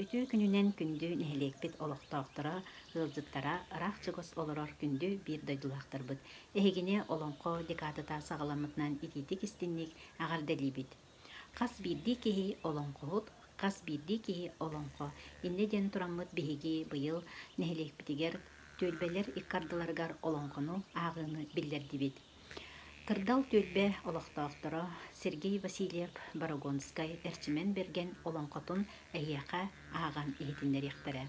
Үтүө күнүнэн күндү нэһилиэкпит олохтоохторо, ыалдьыттара, ыраах-чугас олорор күндү биир дойдулаахтарбыт! Эһигини Олоҥхо декадата саҕаламмытынан итиитик-истиҥник эҕэрдэлиибит! Хас биирдии киһи олоҥхоһут, хас биирдии киһи олоҥхо. Инньэ диэн тураммыт биһиги быйыл нэһилиэкпитигэр түөлбэлэр икки ардыларыгар олоҥхону ааҕыыны биллэрдибит. Кырдал түөлбэ олохтоохторо Сергей Васильев Борогонскай Эрчимэн Бэргэн олоҥхотун эһиэхэ ааҕан иһитиннэриэхтэрэ.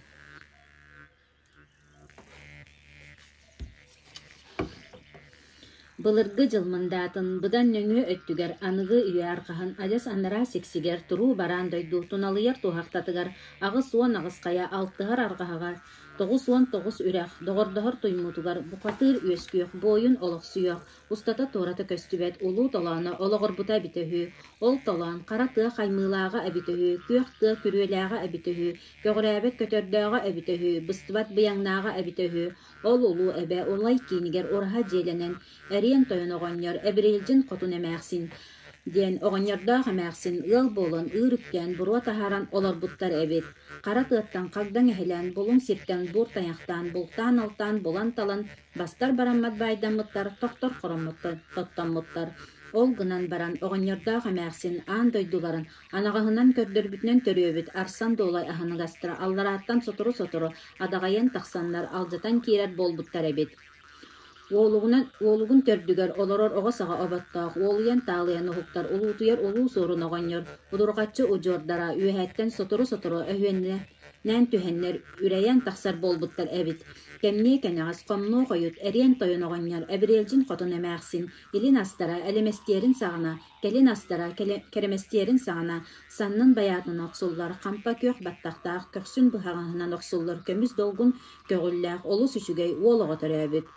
Былыргы дьыл мындаатын быдан нөҥүө өттүгэр аныгы үйэ арҕаһын адьас анараа сиксигэр туруу бараан дойду туналыйар туоһахтатыгар 88 хайа алтыһар арҕаһаҕар 99 үрэх доҕордоһор туймуутугар бухатыыр үөскүөх буойун олохсуйуох устата-туората көстүбэт улуу толооно олоҕурбута эбитэ үһү. Ол толоон хара тыа хаймыылааҕа эбитэ үһү, күөх тыа күрүөлээҕэ эбитэ үһү, көҕүрээбэт көтөрдөөҕө эбитэ үһү, быстыбат быйаҥнааҕа эбитэ үһү. Ол улуу эбэ Улай киинигэр ураһа дьиэлэнэн, Эриэн Тойон оҕонньор, Эбирилдьин хотун эмээхсин диэн оҕонньордоох эмээхсин ыал буолан ыыр үктээн буруо таһааран олорбуттар эбит. Хара тыаттан хагдаҥ эһэлээн, булуҥ сиртэн буур тайахтаан, бултаан-алтаан, булан-талан Бастар бараммат баайдаммыттар, тохтор хороммуттар, тоттоммуттар. Ол гынан баран оҕонньордоох эмээхсин аан дойдуларын анаҕаһынан көрдөрбүтүнэн төрүөбүт Арсан Дуолай аһыныгастара алларааттан сотору-сотору адаҕайан тахсаннар алдьатан киирэр буолбуттар эбит. Уолугунан, уолугун төрдүгэр олорор оҕо саҕа оботтоох, уолуйан-таалыйан уһуктар улуутуйар улуу суорун оҕонньор удурҕаччы удьуордара үөһэттэн сотору-сотору өһүөннэ нээн түһэннэр үрэйэн тахсар буолбуттар эбит. Кэмниэ кэнэҕэс хомнуо хойут эриэн тойон оҕонньор Эбириэлдьин хотун эмээхсин илин астара элэмэстиэрин саҕана, кэлин астара кэрэмэстиэрин саҕана саннын байаатынан охсуллар хампа күөх баттахтаах көхсүн быһаҕаһынан охсуллар көмүс долгун көҕүллээх олус үчүгэй уол оҕо төрөөбүт.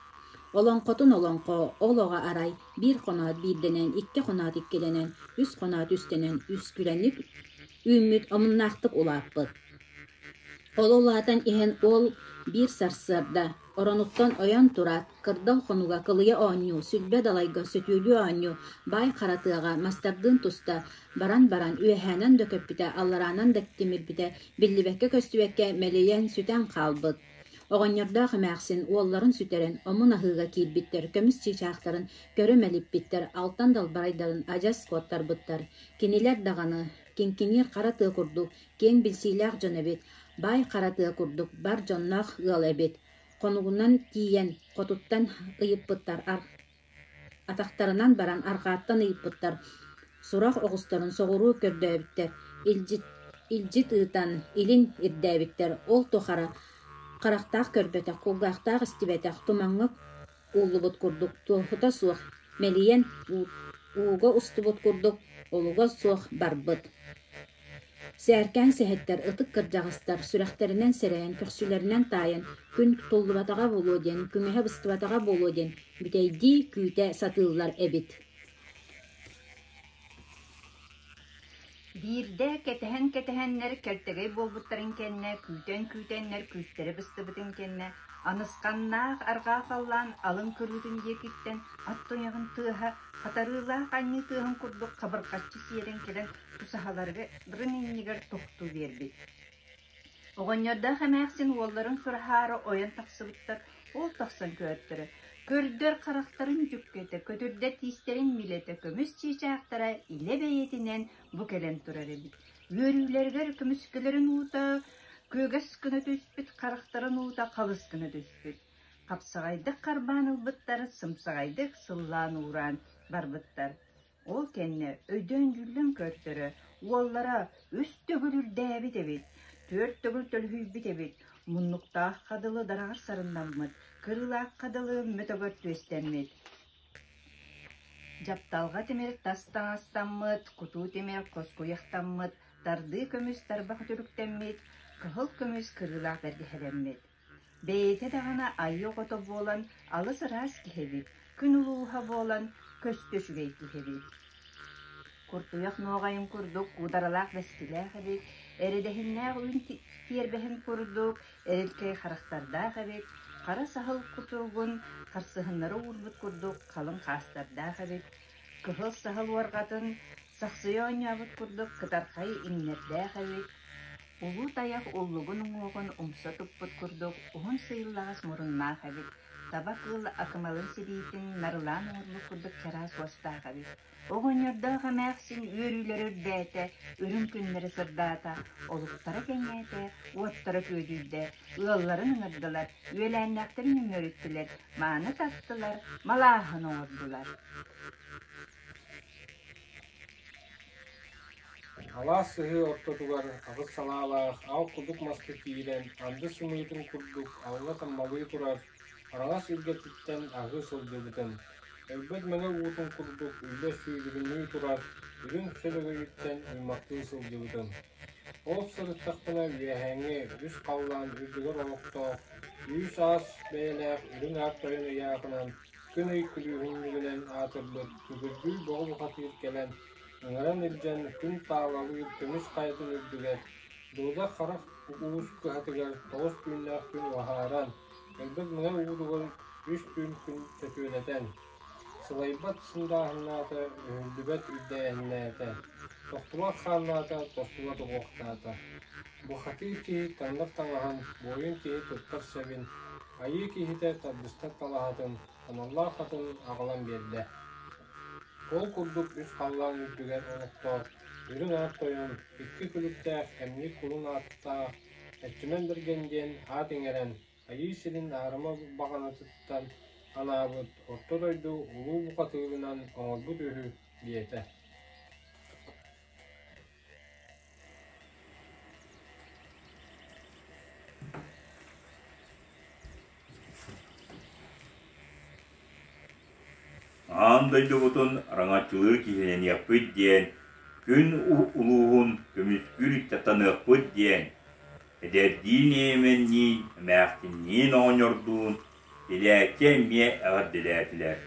Олоҥхотун олоҥхо, ол оҕо арай биир хоноот биирдэнэн, икки хоноот иккилэнэн, үс хоноот үстэнэн үскүлэник үүммүт омуннаахтык улааппыт. Ол улаатан иһэн уол биир сарсыарда оронуттан ойон тураат, кырдал хонуга кылыйа оонньуу, сүлбэ далайга сөтүөлүү оонньуу, баай хара тыаҕа мастардыын туста баран-баран үөһээнэн да көппүтэ, аллараанан да тимирбитэ биллибэккэ-көстүбэккэ мэлийэн сүтэн хаалбыт. Оҕонньордоох эмээхсин уолларын сүтэрэн, омун аһыыга киирбиттэр, көмүс чыычаахтарын көрө мэлиппиттэр, алтан далбарайдарын адьас куоттарбыттар. Кинилэр даҕаны киҥкиниир хара тыа курдук киэҥ билсиилээх дьон эбит, баай хара тыа курдук бар дьонноох ыал эбит. Хонугунан тиийэн хотуттан ыйыппыттар, атахтарынан баран арҕааттан ыйыппыттар, сурах оҕустарын соҕуруу көрдөөбүттэр, илдьит, илдьит ыытан илин ирдээбиттэр. Ол тухары харахтаах көрбөтөх, кулгаахтаах истибэтэх, тумаҥҥа ууллубут курдук туоһута суох мэлийэн ууга устубут курдук олуга суох барбыт. Сээркээн сэһэттэр, ытык кырдьаҕастар сүрэхтэринэн сэрэйэн, көхсүлэринэн таайан, күн туллубатаҕа буолуо диэн, күҥэһэ быстыбатаҕа буолуо диэн бүтэйдии күүтэ сатыыллар эбит. Биирдэ кэтэһэн-кэтэһэннэр кэлтэгэй буолбуттарын кэннэ, күүтэн-күүтэннэр күүстэрэ быстыбытын кэннэ, анысханнаах арҕаа халлаан алын кырыытын диэкиттэн ат туйаҕын тыаһа хатарыылаах анньыы тыаһын курдук хабырҕаччы сиэрэн кэлэн тусаһаларын иннигэр тохтуу биэрбит. Оҕонньордоох эмээхсин уолларын сураһаары ойон тахсыбыттар, ол тахсан көөртөрө, көрдөр харахтарын дьүккэтэ, көтүрдэр тиистэрин милэтэ, көмүс чыычаахтара илэ бэйэтинэн бу кэлэн турар эбит. Үөрүүлэригэр көмүскэлэрин уута күөгэс гына түспүт, харахтарын уута халыс гына түспүт. Хапсаҕайдык харбаан ылбыттар, сымсаҕайдык сыллаан уураан барбыттар. Ол кэннэ өйдөөн-дьүүллэн көртөрө, уоллара үс төгүл үрдээбит эбит, түөрт төгүл төлүһүйбүт эбит, муннуктаахха дылы дараҕар сарыннаммыт, кырыылаахха дылы мөтөгөр түөстэммит. Дьапталҕа тимир тас таҥастаммыт, кутуу тимир хоскуйахтаммыт, тардыы көмүс тарбах үтүлүктэммит, кыһыл көмүс кырыылаах бэргэһэлэммит. Бэйэтэ даҕаны айыы оҕото буолан алыс ыраас киһи эбит, күн улууһа буолан көстө үчүгэй киһи эбит. Куртуйах нуоҕайын курдук куударалаах бэскилээх эбит, эрэдэһиннээх үүн тиэрбэһин курдук эрилкэй харахтардаах эбит, хара саһыл кутуругун харсыһыннары уурбут курдук халыҥ хаастардаах эбит, кыһыл саһыл уорҕатын сахсыйа оонньообут курдук кытархай иҥнэрдээх эбит. Улуу тайах уллугун уҥуоҕун умса туппут курдук уһун сыыйыллаҕас муруннаах эбит, таба кыыл акымалын сибиитин нарылаан оҥорбут курдук чараас уостаах эбит. Оҕонньордоох эмээхсин үөрүүлэрэ үрдээтэ, үрүҥ күннэрэ сырдаата, олуктара кэҥээтэ, уоттара күөдьүйдэ, ыалларын ыҥырдылар, үөлээннээхтэрин үҥүөрүттүлэр, мааны таттылар, малааһын оҥордулар. Алаас сыһыы ортотугар аҕыс салаалаах аал кудук маска киирэн анды сымыытын курдук алла таммалыы турар араҥас илгэтиттэн аһыы сылдьыбытым. Өлбөт мэҥэ уутун курдук үллэ сүүрүгүнүү турар үрүҥ сөлөгөйүттэн уймахтыы сылдьыбытым. Ол сырыттахпына үөһээҥҥи үс халлаан үрдүгэр олохтоох үүс-аас бэйэлээх үрүҥ аар тойон ыйааҕынан күн-ый күлүүһүнньүгүнэн аатырбыт Күкүрдүүр Боҕо бухатыыр кэлэн ыҥыран илдьэн күн таалалыыр көмүс хайатын үрдүгэр Дуудах Харах уус кыһатыгар тоҕус түүннээх күн уһааран, өлбөт мэҥэ уутугар үс түүн күн сөтүөлэтэн, сылайбат сындааһыннаата, өһүллүбэт үрдээһиннээтэ, тохтубат хааннаата, тостубат уҥуохтаата. Бухатыыр киһи таҥнар таҥаһын, буойун киһи туттар сэбин, айыы киһитэ тардыстар талаһатын, аналлаах атын аҕалан биэрдэ. Ол курдук үс халлаан үрдүгэр олохтоох Үрүҥ Аар Тойон икки күлүктээх эмньик кулун ааттаах Эрчимэн Бэргэн диэн аат иҥэрэн, Айыы сирин аарыма баҕанатыттан анаабыт Орто дойду улуу бухатыырынан оҥорбут үһү диэтэ. Аан дойдубутун араҥаччылыыр киһилэниэхпит диэн, күн улууһун көмүскүүр ыччаттаныахпыт диэн, эдэрдиин эмэнниин, эмээхсинниин оҕонньордуун Илээччи эмиэ эҕэрдэлээтилэр.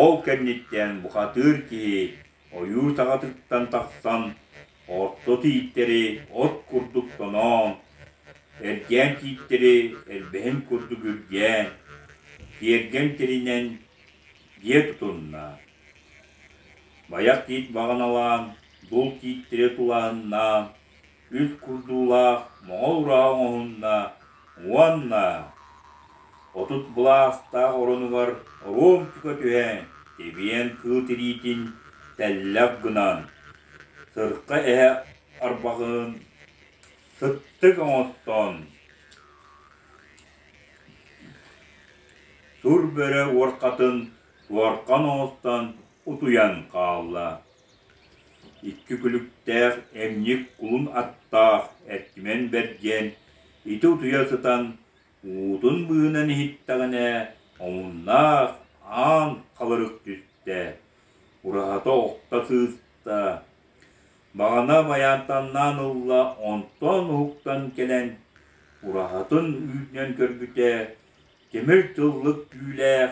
Ол кэнниттэн бухатыыр киһи ойуур саҕатыттан тахсан, орто тииттэри от курдук тоноон, эргээн тииттэри эрбэһин курдук үргээн, тиэргэн тэринэн дьиэ тутунна. Байах тиит баҕаналаан, дул тииттэри тулаһыннаан, үс курдуулаах моҕол ураһа оҥоһунна уонна 30 былаастаах оронугар оруомчука түһэн, тэбиэн кыыл тириитин тэллэх гынан, сырха эһэ арбаҕын сыттык оҥостон, сур бөрө уорхатын туорхан оҥостон утуйан хаалла. Икки күлүктээх эмньик кулун аттаах Эртимэн Бэргэн ити утуйа сытан уутун быыһынан иһиттэҕинэ омуннаах аан халырык түстэ, ураһата охто сыыста, баҕана байаантаннаан ылла, онтон уһуктан кэлэн ураһатын үүтүнэн көрбүтэ тимир тыллык түүлээх,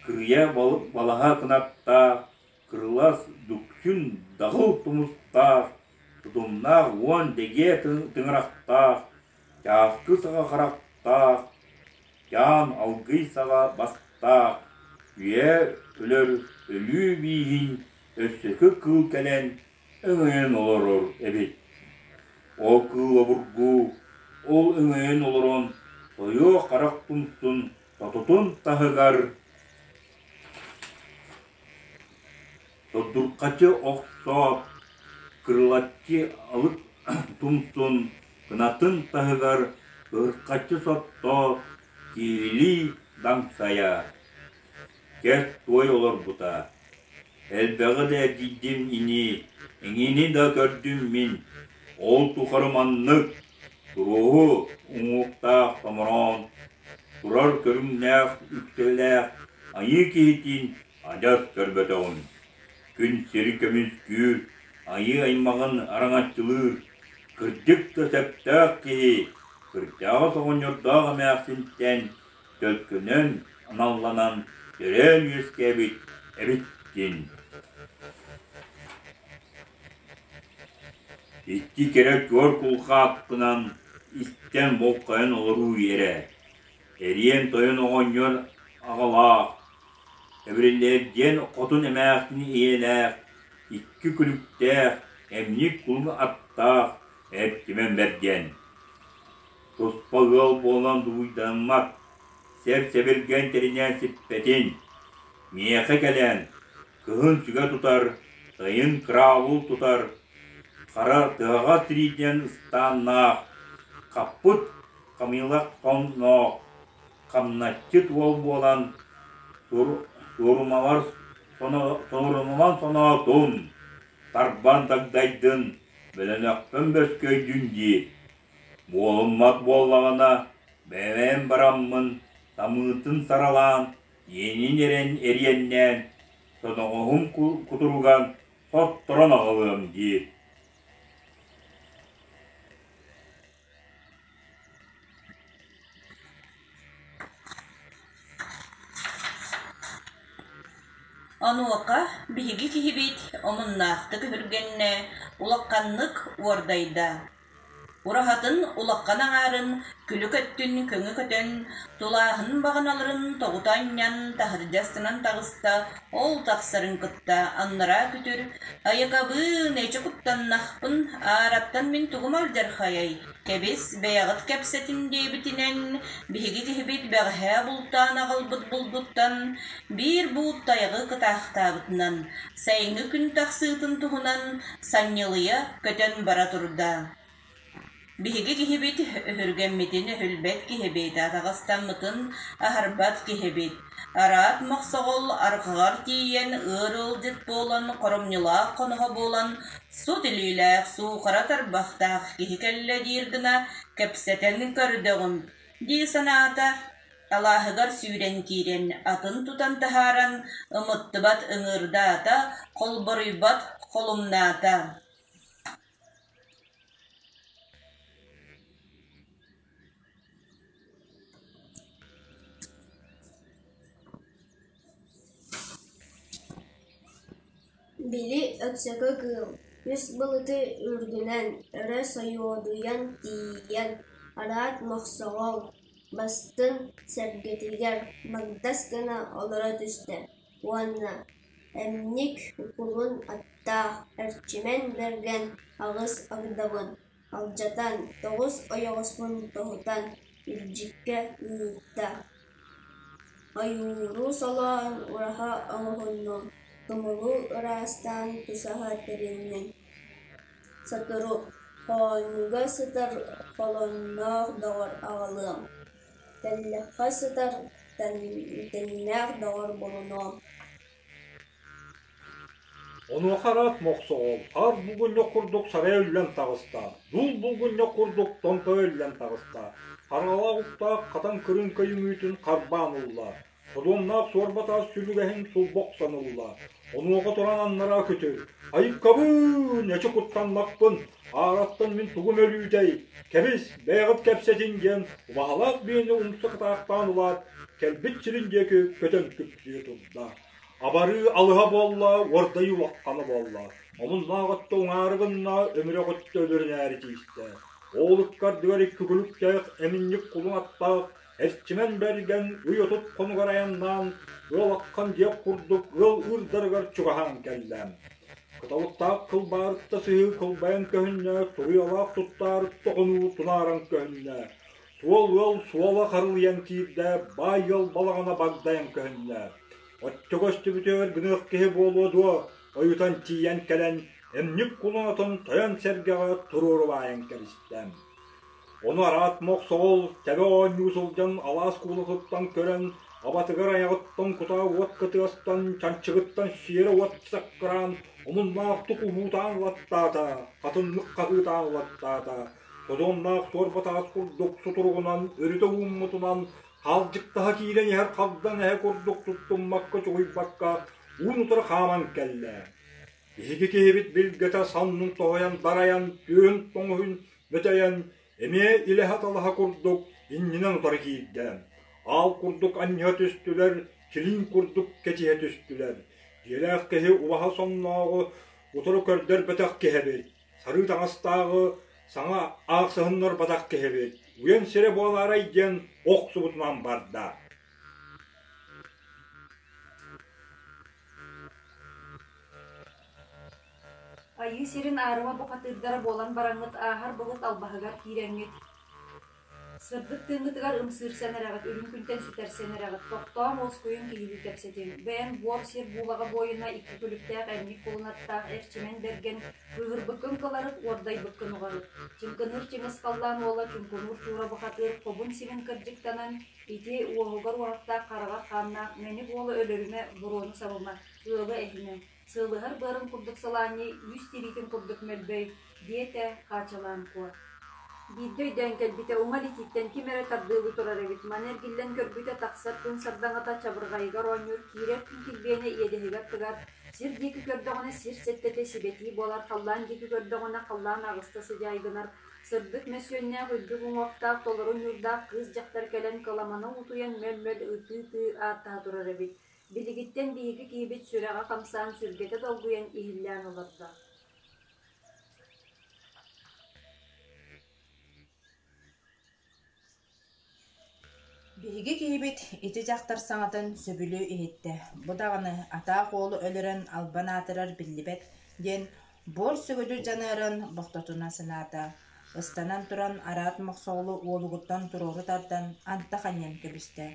кырыйа балаһа кынаттаах Кырылас дүксүн даҕыл тумустаах, тутумнаах уон дэгиэ тыҥырахтаах, чааскы саҕа харахтаах, чаан алгый саҕа бастаах, үйэ өлөр өлүү бииһин өссөкү кыыл кэлэн өҥөйөн олорор эбит. Ол кыыл обургу, ол өҥөйөн олорон тойуо харах тумсун сототун таһыгар Тордурҕаччы охсоот, кырылаччы алып тумсун кынатын таһыгар ыһырхаччы соттоот, киилии даҥсайа, кэс туой олорбута. Элбэҕи да эргийдим ини, эҥини да көрдүм мин, ол тухары маннык туруоһу уҥуохтаах томороон, турар көрүҥнээх үктэллээх айыы киһитин адьас көрбөтөҕүм. Күн сири көмүскүүр, айыы аймаҕын араҥаччылыыр, кырдьык да сөптөөх киһи, кырдьаҕас оҕонньордоох эмээхсинтэн төлкөнөн аналланан төрөөн үөскээбит эбиккин. Икки кэрэ чуор кулгааххынан истэн болҕойон олоруу эрэ. Эриэн тойон оҕонньор аҕалаах, Эбириллэрдиэн хотун эмээхсин ийэлээх, икки күлүктээх, эмньик кулун аттаах, Эрчимэн Бэргэн Туспа ыал буолан дугуйдаммат, сэп-сэбиргэн тэринэн сиппэтин, миэхэ кэлэн, кыһын сүгэ тутар, сайын кыраабыл тутар, хара тыаҕа тириитинэн ыстааннаах, хаппыт хамыйах хонноох, хамначчыт уол буолан суорумалар сонорунуман соноотун, тарбан дагдайдын, бөлөнөхпүн бөскөйдүн диир. Буолуммат буоллаҕына, бэйэм бараммын самыытын саралаан, иэнин эрэн эриэннээн, соноҕоһум кутуруган сотторон аҕалыам диир. Онуоха биһиги киһибит омуннаахтык өһүргэннэ, улаханнык уордайда. Ураһатын улахан аҥаарын күлүк өттүн көҥү көтөн, тулааһын баҕаналарын тоҕута анньан таһырдьа ыстанан таҕыста, ол тахсарын кытта аннараа күтүр «Айакабыын, эчи куттаннахпын, аараттан мин тугум алдьархайай, кэбис, бэйэҕит кэпсэтин» диэбитинэн биһиги киһибит бэҕэһээ бултаан аҕалбыт булдуттан биир буут тайаҕы кытаахтаабытынан, сайыҥҥы күн тахсыытын туһунан санньылыйа көтөн бара турда. Биһиги киһибит өһүргэммитин өһүлбэт киһибит, атаҕастаммытын аһарбат киһибит. Араат мохсоҕол арҕаҕар тиийэн ыар ыалдьыт буолан, хоромньулаах хоноһо буолан, сут илиилээх, суухара тарбахтаах киһи кэллэ диир гына кэпсэтэн көрдөҕүм дии санаата. Алааһыгар сүүрэн киирэн, атын тутан таһааран, ымыттыбат ыҥыырдаата, холборуйбат холумнаата. Били Өксөкү кыыл үс былыты үрдүнэн өрө сойуодуйан тиийэн, араат мохсоҕол бастын сэргэтигэр магдас гына олоро түстэ уонна эмньик кулун аттаах Эрчимэн Бэргэн аҕыс агдабын алдьатан, тоҕус ойоҕоспун тоһутан илдьиккэ ыытта. Ойууру солоон ураһа оҥоһуннум, тумулу ыраастаан тусаһа тэринним. Сотору хоонньуга сытар холонноох доҕор аҕалыам, тэллэххэ сытар тэҥнээх доҕор булунуом. Онуоха араат мохсоҕол хаар булгунньах курдук сарайа үллэн таҕыста, дуул булгунньах курдук томтойо үллэн таҕыста, хараҕалаах уктаах хатан кырыыҥка үҥүүтүн харбаан ылла, содуомнаах суорба таас сүлүгэһин сулба охсон ылла. Онуоха туран аннараа күтүр, «Айыккабыын, эчи куттаннахпын, аараттан мин тугум өлүүтэй, кэбис, бэйэҕит кэпсэтиҥ» диэн убаһалаах биэни умса кытаахтаан ылаат, кэлбит сирин диэки көтөн күпсүйэ турда. Абарыы алыһа буолла, уордайыы улаххана буолла. Омуннаах өттө уҥаары гынна, өмүрэх өттө өлөрүнээри тиистэ. Ол ыккардыгар икки күлүктээх эминньик кулун аттаах Эрчимэн Бэргэн ый 30 хонугар айаннаан, ыал аххан диэх курдук ыал ыырдарыгар чугаһаан кэллэ. Кыталыктаах кылбаарытта сыһыы кылбайан көһүннэ, туруйалаах туттаарытта хонуу тунааран көһүннэ. Суол ыал суола харылыйан киирдэ, баай ыал балаҕана багдайан көһүннэ. Оччо көстүбүтүгэр гыныах киһи буолуо дуо, ойутан тиийэн кэлэн, эмньик кулунатын тойон сэргэҕэ туруору баайан кэбистэ. Ону араат мохсоҕол тэбэ оонньуу сылдьан алаас куулатыттан көрөн, абатыгар айаҕыттан кутаа уот кытыастан, чанчыгыттан сиэрэ уот саккыраан, омуннаахтык уһуутаан ылаттаата, хатыннык хаһыытаан ылаттаата, Содуомнаах суорба таас курдук сутуругунан өрүтэ ууммутунан хаалдьыктаһа киирэн иһэр хагдаҥ эһэ курдук туттуммакка чугуйбакка уун утары хааман кэллэ. Биһиги киһибит билгэтэ саннын тоһуйан дарайан, түөһүн тоҥуһун мөтөйөн, эмиэ илэһэ-талаһа курдук иннинэн утары киирдэ. Аал курдук анньыһа түстүлэр, килиин курдук кэтиһэ түстүлэр. Дьиэлээх киһи убаһа соннооҕу утары көрдөрбөтөх киһи эбит. Сарыы таҥастааҕы саҥа аахсыһыннарбатах киһибит, уйан сирэ буолаарай диэн охсубутунан барда. Айыы сирин аарыма бухатыырдара буолан бараҥҥыт ааһар былыт албаһыгар киирэҥҥит, Сырдык тыыҥҥытыгар ымсыырсан эрэҕит, үрүҥ күнтэн сүтэрсэн эрэҕит, тохтооҥ, уоскуйуҥ, киһилии кэпсэтиҥ. Бэйэҥ буор сир буулаҕа буойуна икки күлүктээх эмньик кулунаттаах эрчимэн бэргэн, кыыһырбыккын кыларыт, уордайбыккын уҕарыт. Чыҥкыныыр чыҥыс халлаан уола чуҥкунуур чуура бухатыыр хобун-симин кырдьыктанан, ити уоһугар уоһахтаах хараҕар хааннаах мэник уолу өлөрүмэ, буруону сабыма, ыалы эһимэ. Сыалыһар быарын курдук сылаанньый, үүс тириитин курдук мөлбөй, диэтэ Хаачалаан Куо. Биирдэ өйдөөн кэлбитэ, уҥа илиититтэн ким эрэ тардыалыы турар эбит. Маны эргиллэн көрбүтэ, тахсар күн сардаҥата чабырҕайыгар оонньуур, киирэр күн килбиэнэ иэдэһигэр тыгар, сир диэки көрдөҕүнэ сир сэттэтэ сибэтии буолар, халлаан диэки көрдөҕүнэ халлаан аҕыста сыдьаай гынар, сырдык мөссүөннээх үрдүк уҥуохтаах толору ньуурдаах кыыс-дьахтар кэлэн кыламана утуйан мөл-мөл ытыы-ытыы ааттаһа турар эбит. Билигиттэн биһиги киһибит сүрэҕэ хамсаан, сүргэтэ долгуйан иһиллээн олордо. Биһиги киһибит ити дьахтар саҥатын сөбүлүү иһиттэ, бу даҕаны атаах уолу өлөрөн албан аатырар биллибэт диэн буор сүгүдү дьаныарын бохтотуна санаата, ыстанан туран араат мохсоҕолу уолугуттан туруору тардан антах анньан кэбистэ.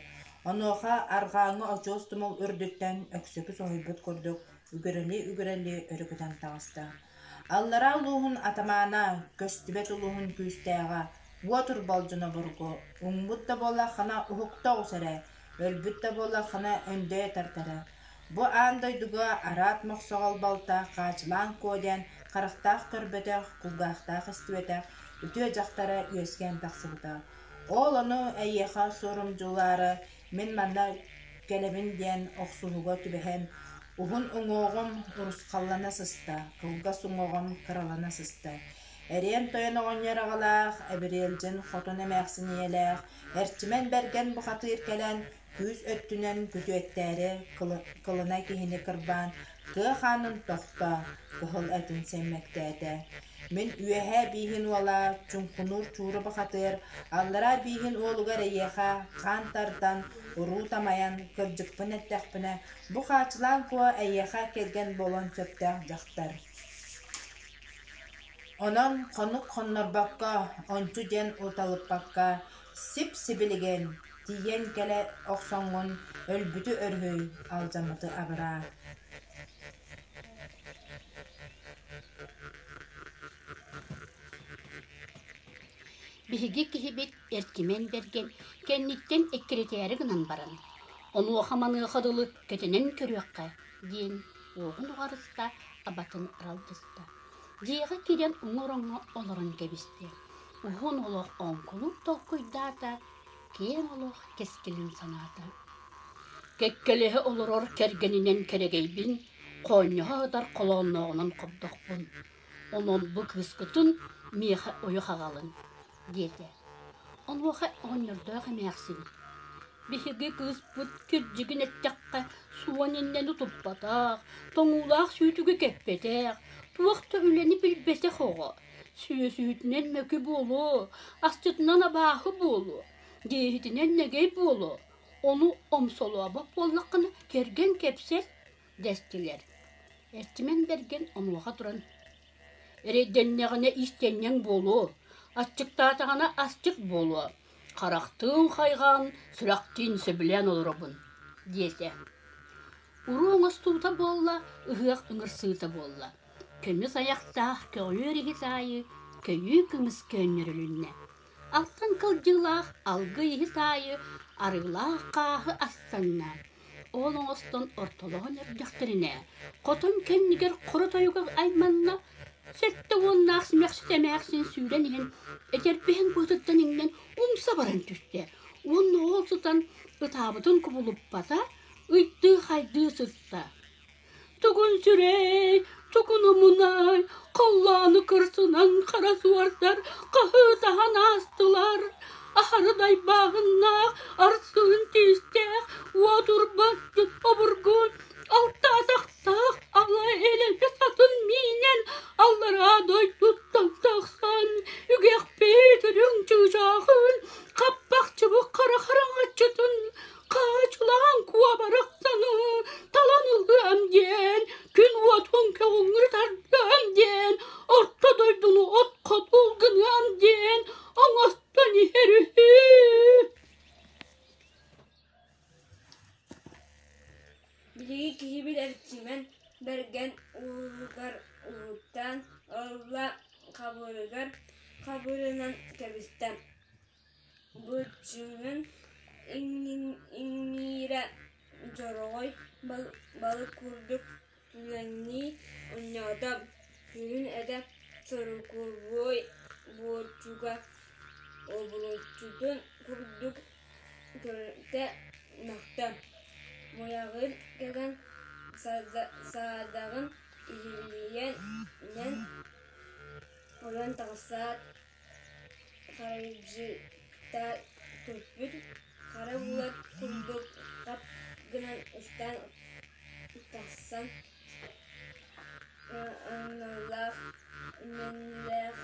Онуоха арҕааҥҥы очуос тумул үрдүттэн өксөкү соһуйбут курдук үгүрэлии-үгүрэлии өрүкүтэн таҕыста. Аллараа улууһун атамаана, көстүбэт улууһун күүстээҕэ, уот урбалдьын обургу, уҥмут да буоллаххына уһукта оҕус эрэ, өлбүт да буоллаххына өндөйө тартара. Бу аан дойдуга араат мохсоҕол балта Хаачылаан Куо диэн харахтаах көрбөтөх, кулгаахтаах истибэтэх үтүө дьахтара үөскээн тахсыбыта. Ол ону эйиэхэ суорумдьулаары мин манна кэлэбин диэн охсуһууга түбэһэн, уһун уҥуоҕум урусхаллана сыста, кылгас уҥуоҕум кыралана сыста. Эриэн тойон оҕонньор аҕалаах, Эбириэлдьин хотун эмээхсин ийэлээх, Эрчимэн Бэргэн бухатыыр кэлэн, күүс өттүнэн күтүөттээри кылына киһини кырбаан, тыа хаанын тохто, кыһыл этин сэммэктээтэ. Мин үөһээ бииһин уола Чуҥкунуур Чуура бухатыыр, аллараа бииһин уолугар эйиэхэ хаан тардан, уруу тамайан, кырдьыкпын эттэхпинэ, бу Хаачылаан Куо эйиэхэ кэргэн буолуон сөптөөх дьахтар. Онон хонук хоннорбокко, ончу диэн уталыппакка, сип-сибилигин тиийэн кэлэ охсоҥҥун өлбүтү өрүһүй, алдьаммыты абыраа. Биһиги киһибит Эркимэн Бэргэн кэнниттэн эккирэтээри гынан баран, онуоха-маныаха дылы кэтэнэн көрүөххэ диэн уоһун уҕарытта, абатын аралдьытта. Дьиэҕэ киирэн уҥа ороҥҥо олорон кэбистэ. Уһун олох оҥкулун толкуйдаата, киэҥ олох кэскилин санаата. Кэккэлэһэ олорор кэргэнинэн кэрэгэйбин, хоонньоһо сытар холооннооҕунан хобдохпун. Онон бу кыыскытын миэхэ ойох аҕалыҥ, диэтэ. Онуоха оҕонньордоох эмээхсин: «Биһиги кыыспыт кирдьигин эттэххэ, суон иннэни туппатах, тоҥуулаах сүүтүгү кэппэтэх, туох да үлэни билбэтэх оҕо. Сүөсүһүтүнэн мөкү буолуо, асчытынан абааһы буолуо, дьиэһитинэн нэгэй буолуо. Ону омсолообот буоллаххына, кэргэн кэпсэт» дэстилэр. Эрчимэн Бэргэн онуоха туран: «Эрэйдэннэҕинэ иистэнньэҥ буолуо, аччыктаатаҕына асчыт буолуо, харахтыын хайҕаан, сүрэхтиин сөбүлээн олоробун» диэтэ. Уруу оҥостуута буолла, ыһыах ыҥырсыыта буолла. Көмүс айахтаах көҕүөр иһит аайы көйүү кымыс көөнньөрүлүннэ. Алтан кылдьыылаах алгы иһит аайы арыылаах хааһы астанна. Ол оҥостон ортолоһон эрдэхтэринэ, хотон кэннигэр хоро тойуга айманна, сэттэ уоннаах симэхсит эмээхсин сүүрэн иһэн, этэрбэһин быатыттан иҥнэн умса баран түстэ уонна ол сытан ытаабытын кубулуппата, ыйдыы-хайдыы сытта. Тугун сүрэй, тугун омунай, халлааны кырсынан хара суордар хаһыытаһан аастылар. Аһары дайбааһыннаах, арсыын тиистээх, уотурбат обургун, алтаатахтаах ала элэгэ сатын миинэн аллараа дойдуттан тахсан, үгэхпит үрүҥ чыычааҕын, хаппахчыбыт хара хараҥаччытын Хаачылаан куобарахтаны талан ылыам диэн, күн уотун көҕүҥҥү тардыам диэн. Биһиги киһибит Эрчимэн Бэргэн уолугар уһуктаан ылла, хабырыгар хабырынан кэбистэ, быччыҥын иҥиирэ дьороҕой балык курдук түлэҥнии оонньоото, күһүн этэ сорукулуой буочука обулуччутун курдук көрүтэ мөхтө, муйаҕын кэгэн саадаҕын иһиллийэн ойон тахсаат харайдьыта түспүт хара буолар курдук хап гынан ыстаан тахсан аналлаах мэннээх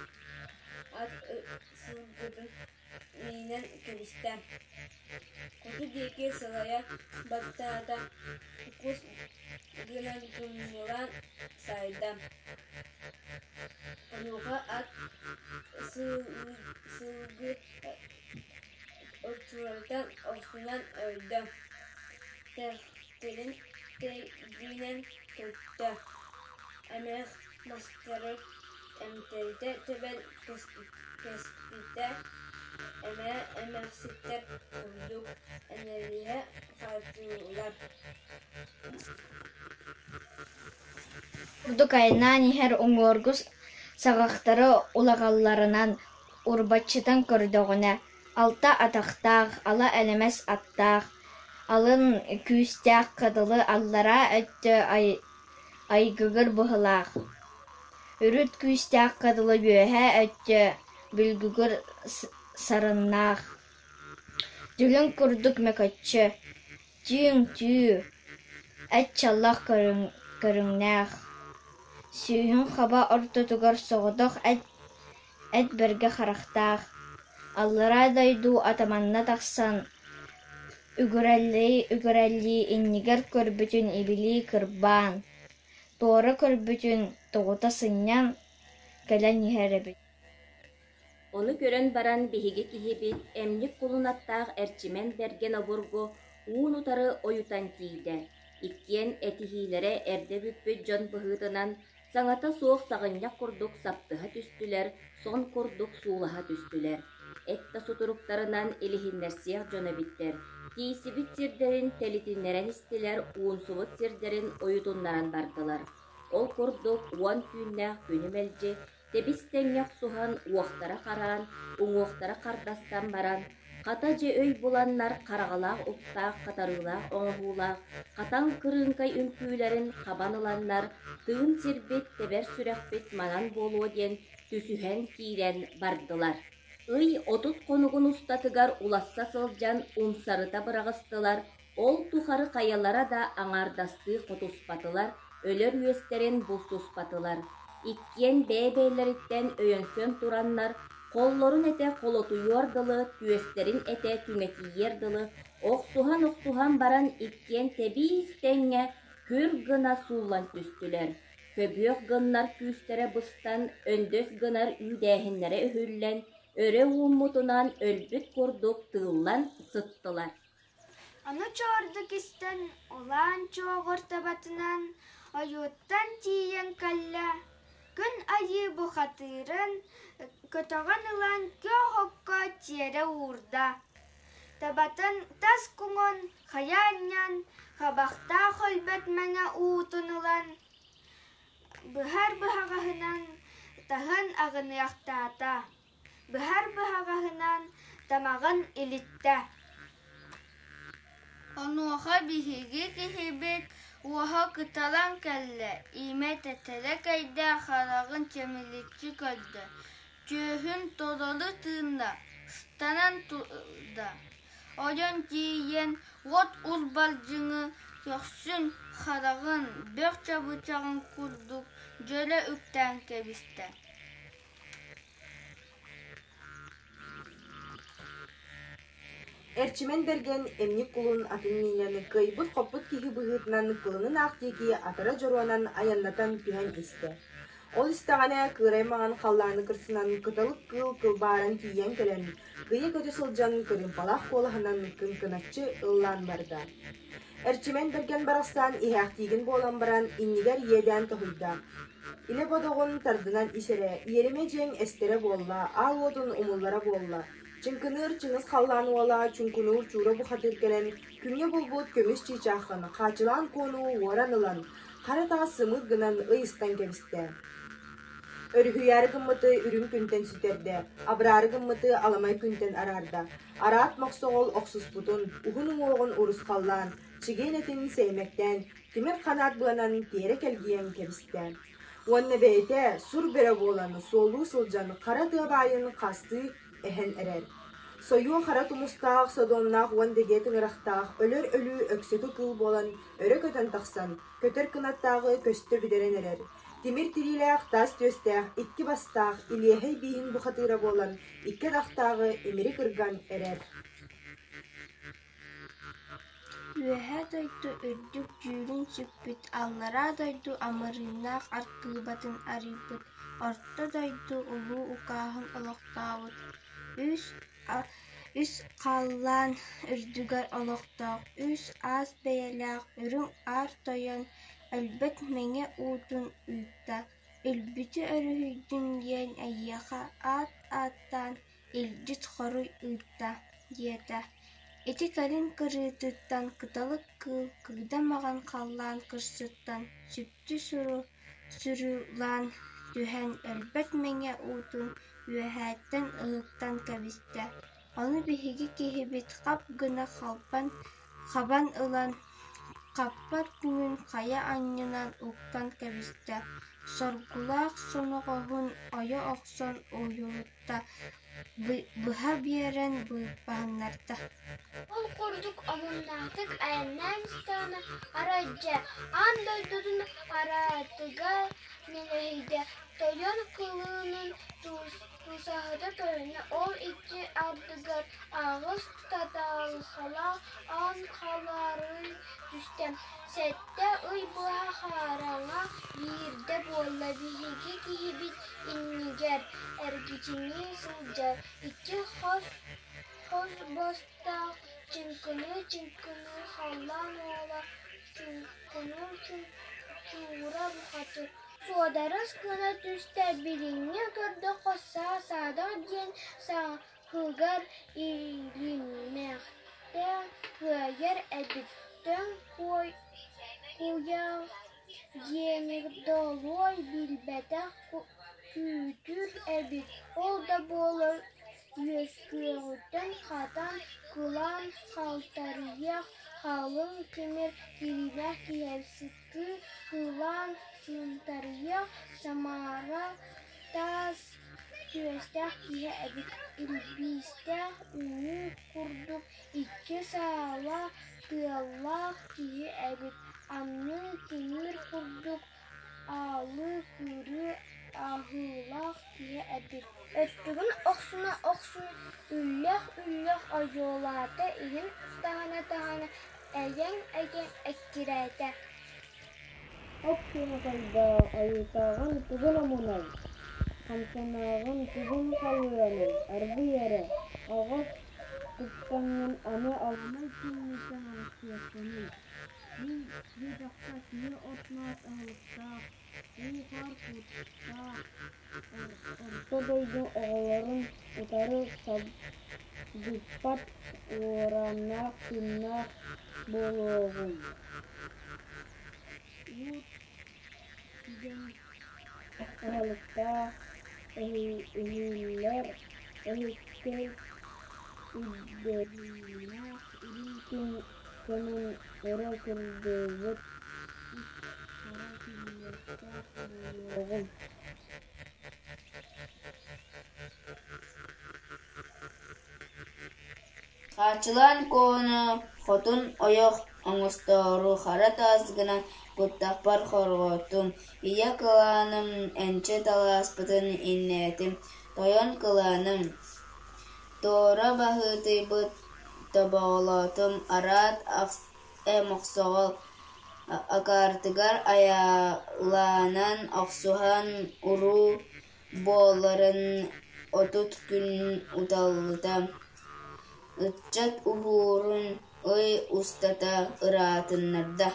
ат сылгытын миинэн кэбистэ, хоту диэки сылайа баттаата, кус гынан тумньулаан саайда. Онуоха ат сылгы очуруттан охсунан өлдө, тэхтэрин тэйбинэн көттө, эмэх мастары эмтэритэ тэбэн кэспитэ, эмээ эмээхситтэр курдук энэлиһэ хааллылар. Курдук айаннаан иһэр уҥуоргу саҕахтары улаҕаларынан урбаччытан көрдөҕүнэ, алта атахтаах, ала элэмэс аттаах, алын күүстээх кыдылы аллараа өттө айгыгыр быһыылаах, үрүт күүстээх кыдылы үөһээ өттө бүлгүгүр сарыннаах, дүлүҥ курдук мөкөччү, түүҥ түү, эт чаллах көрүҥнээх, сүүһүн хаба ортотугар соҕотох эт эт бэргэ харахтаах, аллараа дойду атаманна тахсан үгүрэллии-үгүрэллии иннигэр көрбүтүн ибилии кырбаан, туора көрбүтүн тоҕута сынньан кэлэн иһэр эбит. Ону көрөн баран биһиги киһибит эмньик кулун аттаах Эрчимэн Бэргэн обургу уун-утары ойутан тиийдэ. Иккиэн этиһиилэрэ эрдэ бүппүт дьон быһыытынан саҥата суох саҕынньах курдук саптыһа түстүлэр, сон курдук суулаһа түстүлэр. Эт да сутуруктарынан илиһиннэрсиэх дьон эбиттэр. Тиийсибит сирдэрин тэлитиннэрэн истилэр, уунсубут сирдэрин ойутуннаран бардылар. Ол курдук уон түүннээх күнү мэлдьи тэбис-тэҥҥэ охсуһан уохтара хараан, уҥуохтара хардастан баран, хата дьэ өй буланнар хараҕалаах уктаах хатарыылаах оҥоһуулаах хатан кырыыҥкай үҥкүүлэрин хабан ыланнар тыын сирбит, тэбэр сүрэхпит манан буолуо диэн түсүһэн киирэн бардылар. Ый 30 хонугун устатыгар уласса сылдьан умсарыта быраҕыстылар, ол тухары хайалара да аҥаардастыы хотуспатылар, өлөр үөстэрин булсуспатылар. Иккиэн бэйэ-бэйэлэриттэн өйөнсөн тураннар, холлорун этэ холотуйуор дылы, түөстэрин этэ түҥэтийиэр дылы охсуһан-охсуһан баран иккиэн тэбиис-тэҥҥэ күр гына сууллан түстүлэр. Көбүөх гыннар күүстэрэ быстан, өндөс гынар үүдээһиннэрэ өһүллэн, өрө ууммутунан өлбүт курдук тыыллан сыттылар. Ону чоордук истэн, улаан чуоҕур табатынан ойууттан тиийэн кэллэ, күн айыы бухатыырын көтөҕөн ылан күөх окко тиэрэ уурда. Табатын тас куҥун хайа анньан, хабахтаах өлбөт мэҥэ уутун ылан, быһар быһаҕаһынан таһын аҕыныахтаата, быһар быһаҕаһынан тамаҕын илиттэ. Онуоха биһиги киһибит уоһа кытаран кэллэ, имэ тэтэрэ кэйдэ, хараҕын чэмэличчи көрдө, түөһүн толору тыынна, ыстанан турда. Ойон тиийэн уот урбалдьыҥы көхсүн, хараҕын бөх чабычаҕын курдук дьөлө үктээн кэбистэ. Эрчимэн Бэргэн эмньик кулун атын миинэн, кыайбыт-хоппут киһи быһыытынан кылынын аах диэки атара дьоруонан айаннатан түһэн истэ. Ол истэҕинэ кыырай маҥан халлааны кырсынан кыталык кыыл кылбааран тиийэн кэлэн, кыйа көтө сылдьан кырыымпалаах куолаһынан кыҥкыначчы ыллаан барда. Эрчимэн Бэргэн барахсан иһээхтиигин буолан баран иннигэр иэдээн тоһуйда. Илэ бодоҕун тардынан ис эрэ, иэримэ дьиэҥ эстэрэ буолла, аал уотун умуллара буолла. Чыҥкыныыр чыҥыс халлаан уола чуҥкунуур чуура бухатыыр кэлэн, күҥҥэ булбут көмүс чыычааххын хаачылаан куону уоран ылан, хара таас сымыыт гынан ыйыстан кэбистэ. Өрүһүйээри гыммыты үрүҥ күнтэн сүтэрдэ, абыраары гыммыты аламай күнтэн араарда. Араат мохсоҕол охсуспутун, уһун уҥуоҕун урусхаллаан, чигиэн этин сэймэктээн, тимир ханаат быанан тиэрэ кэлгийэн кэбистэ. Уонна бэйэтэ сур бөрө буолан суоллуу сылдьан хара тыа баайын хастыы эһэн эрэр. Сойуо хара тумустаах, содуомнаах уон дэгиэ тыҥырахтаах өлөр өлүү өксөкү кыыл буолан өрө көтөн тахсан, көтөр кынаттааҕы көстө бүтэрэн эрэр. Тимир тириилээх, таас түөстээх, икки бастаах, илиэһэй бииһин бухатыыра буолан, икки атахтааҕы имири кырган эрэр. Үөһээ дойду үрдүк дьүүлүн сүкпүт, Аллараа дойду амырыыннаах аркыыбатын арыйбыт, Орто дойду улуу укааһын олохтообут, Үс, үс халлаан үрдүгэр олохтоох, үс аас бэйэлээх Үрүҥ Аар Тойон өлбөт мэҥэ уутун ыытта, өлбүтү өрүһүйдүн диэн эйиэхэ аат ааттаан илдьит хоруй ыытта диэтэ. Ити кэлин кырыытыттан кыталык кыыл кыыда маҕан халлаан кырсыттан сүптү сурулаан түһэн өлбөт мэҥэ уутун үөһээттэн ыһыктан кэбистэ. Ону биһиги киһибит хап гына хабан ылан, хаппат күнүн хайа анньынан уктан кэбистэ, соргулаах соноҕоһун ойо охсон уйулутта, быһа биэрэн быыппаһыннарда. Ол курдук омуннаахтык айаннаан истэҕинэ, арай дьэ, аан дойдутун араатыгар нэлэһийдэ, тойон кылыынын тусаһыта тойоно ол икки ардыгар аҕыс татаалхалаах аан халаарыы түстэ. Сэттэ ый быһа хараҥа биирдэ буолла биһиги киһибит иннигэр эргичиҥнии сылдьар икки хос бастаах чыҥкыныы-чыҥкыныы халлаан уола чуҥкунуур чуура бухатыр Суодарыс гына түстэ, билиҥҥи көрдөххө саа-саадах диэн саһыгар иилиммэхтээн кыайар эбит, төҥ куйах диэни долуой билбэтэх күүтүр эбит, ол да буоллар үөскүөҕүттэн хатан, кылаан халтарыйыах халыҥ тимир тириилээх киһи кылаан сынтарыйыах самаара таас түөстээх киһи эбит, илбиистээх үҥүү курдук икки саалаах тыаллаах киһи эбит, анныы тимир курдук аалыы кыырыы аһыылаах киһи эбит. Өттүгүн охсуна-охсуна үллэх-үллэх ойуолаата, иһин таһына-таһына эйэҥ-эйэҥ эккирээтэ. Оп куһаҕайдаах айыытааҕын тугун омунай, хамсанааҕын тугун халыаный, аргыый эрэ, аҕас туттаҥҥын аны аламай күҥҥүттэн арахсыаххыный, мин диэтэххэ киһи от-мас аһылыктаах, уу-хаар куттаах, орто дойду оҕолорун утары сабдыппат уорааннаах тыыннаах буолуоҕум Уу түгэн аһылыктаах иһиллэр эһиккэй үрдэллээх үрүҥ күн кэмин өрө кырдьыбыт үс хара сүнньүөхтээх буолуоҕум. Хаачылаан Куону хотун ойох оҥостоору хара таас гынан куртахпар хорҕоттум, ийэ кылааным энчи таласпытын иннээтим, тойон кылааным туора баһыытыйбыт тобоҕолоотум, араат мохсоҕол акаартыгар айаалаанан охсуһан уруу буоларын 30 күн уталыта, ыччат уһуурун Ый устата ыраатыннарда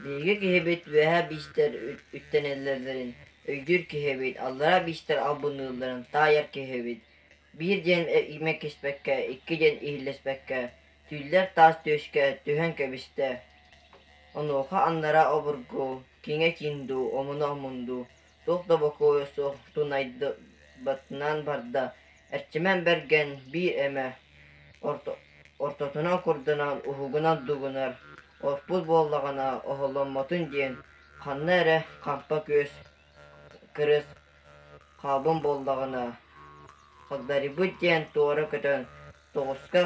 Биһиги киһибит үөһээ биистэр үттэнэллэрин өйдүүр киһибит, аллараа биистэр албынныылларын таайар киһибит, биир диэн имэккиспэккэ, икки диэн иһиллэспэккэ, түүллэр таас түөскэ түһэн кэбистэ. Онуоха аннара обургу, киҥэ-киин дуу, омуна омун дуу, туох да бокуойа суох тунайбатынан барда, Эрчимэн Бэргэн биир эмэ ортотунан курданан уһугунан дугунар, оспут буоллаҕына оһолломмотун диэн ханна эрэ хампа күөс кырыс хаалбын буоллаҕына хагдарыйбыт диэн туора көтөн тоҕуска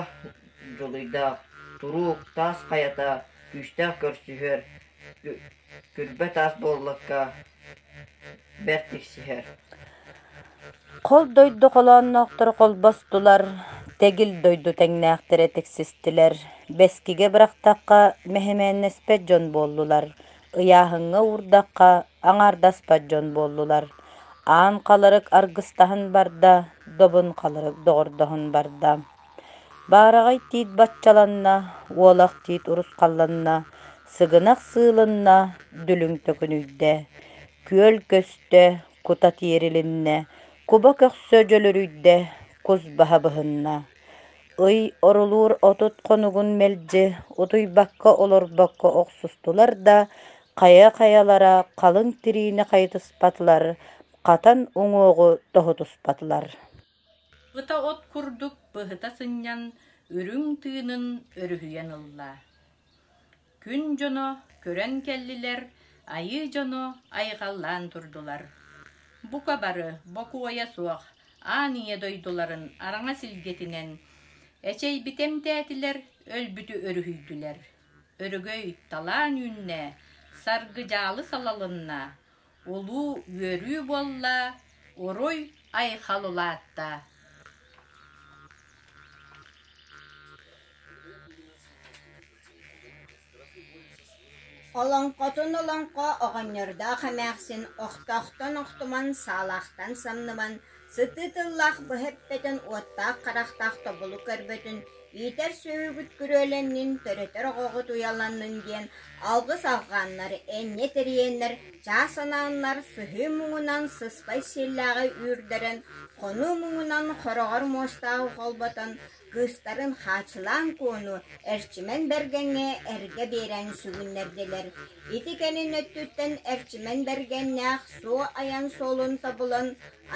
дьулуйдаах туруук таас хайата күүстээх көрсүһэр күрбэ таас буоллакка бэрт тиксиһэр Хол дойду холоонноохторо холбостулар, тэгил дойду тэҥнээхтэрэ тиксистилэр, бэскигэ бырахтахха мэһэмээннэспэт дьон буоллулар, ыйааһыҥҥа уурдахха аҥаардаспат дьон буоллулар. Аан халарык аргыстаһан барда, добун халарык доҕордоһон барда. Баараҕай тиит баччаланна, уолах тиит урусхалланна, сыгынах сыылынна, дүлүҥ төкүнүйдэ. Күөл көстө, кута тиэрилиннэ, куба көхсө дьөлөрүйдэ, кус баһа быһынна. Ый орулуур 30 хонугун мэлдьи утуйбакка олорбокко охсустулар да, хайа-хайалара халыҥ тириини хайытыспатылар, хатан уҥуоҕу тоһутуспатылар. Ыта от курдук быһыта сынньан, үрүҥ тыынын өрүһүйэн ылла. Күн дьоно көрөн кэллилэр, айыы дьоно айҕаллаан турдулар. Бука бары бокуойа суох аан ийэ дойдуларын араҥас илгэтинэн эчэйбити эмтээтилэр, өлбүтү өрүһүйдүлэр. Өрөгөй талаан үүннэ, саргы-дьаалы салалынна, Улуу үөрүү буолла, уруй айхал улаатта. Олоҥхотун олоҥхо оҕонньордоох эмээхсин охтоохтон охтуман, саалаахтан самныман, сытыы тыллаах быһа эппэтин, уоттаах харахтаах тобулу көрбөтүн, иитэр сүөһүгүт күрүөлэннин, төрөтөр оҕоҕут уйаланнын диэн алгыс алҕааннар, энньэ тэрийэннэр, чаас анааннар, сыһыы муҥунан сыспай сиэллээҕи үүрдэрэн, хонуу муҥунан хороҕор муостааҕы холботон, кыыстарын Хаачылаан Куону Эрчимэн Бэргэҥҥэ эргэ биэрэн сүгүннэрдилэр. Ити кэлин өттүттэн Эрчимэн Бэргэннээх суо айан суолун тобулан,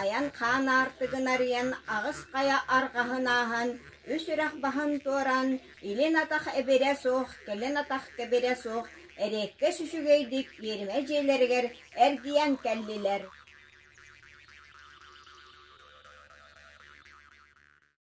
айан хаан аартыгын арыйан, аҕыс хайа арҕаһын ааһан, үс үрэх баһын туораан, илин атах эбирэ суох, кэлин атах кэбирэ суох эриэккэс үчүгэйдик иэримэ дьиэлэригэр эргийэн кэллилэр.